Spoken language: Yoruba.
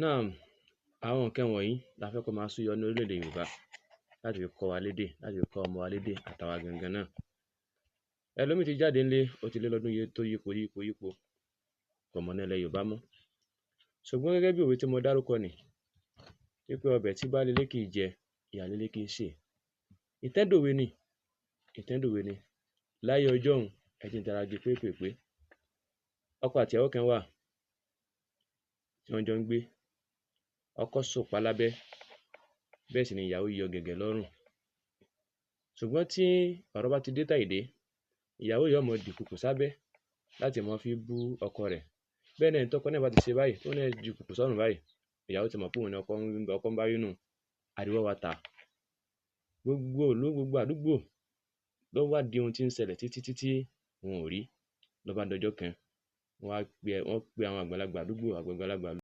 Náà àwọn nǹkan wọ̀nyí la fẹ́ kó máa súyọ ní orílẹ̀-èdè Yorùbá láti fi kọ́ wa lédè, láti fi kọ́ ọmọ wa lédè àtàwa gangan náà. Ẹlòmíì ti jáde ńlé, ó ti lé lọ́dún tó yípo yípo yípo, kò mọ̀nà ilẹ̀ Yorùbá mọ́. Ṣùgbọ́n gẹ́gẹ́ bí òwe tí mo dárúkọ nì, wí pé ọbẹ̀ tí baálé ilé kìí jẹ, ìyáálé ilé kìí sè é. Ìtàn dòwe ni, ìtàn dòwe ni. Láyé ọjọ́un, ẹ jẹ́ n tara gé e pépèpé, ọkọ àti ìyàwó kan wà tí wọ́n jọ ń gbé. Ọkọ sòpá lábẹ́, bẹ́ẹ̀ sì ni ìyàwó yọ gẹ̀gẹ̀ lọ́rùn. Ṣùgbọ́n tí ọ̀rọ̀ bá ti dé tàì dé, ìyàwó yìí ó máa dìkùkù sábẹ́ láti máa fi bú ọkọ rẹ̀. Bẹ́ẹ̀ náà ni tọ́kọ náà bá ti ṣe báyìí, tóun náà ju ìkùkù sọ́rùn báyìí, ìyàwó ti mọ̀ pé òun ni ọkọ ń bá wí nùun, ariwo ó wá ta. Gbogbo ìlú, gbogbo àdúgbò ló wádìí ohun tí ń ṣẹlẹ̀ títí títí wọn ò rí. Ló bá dọjọ́ kan, wọ́n wá pe, wọ́n pe àwọn àgbàlagbà àdúgbò, àgbàlagbà.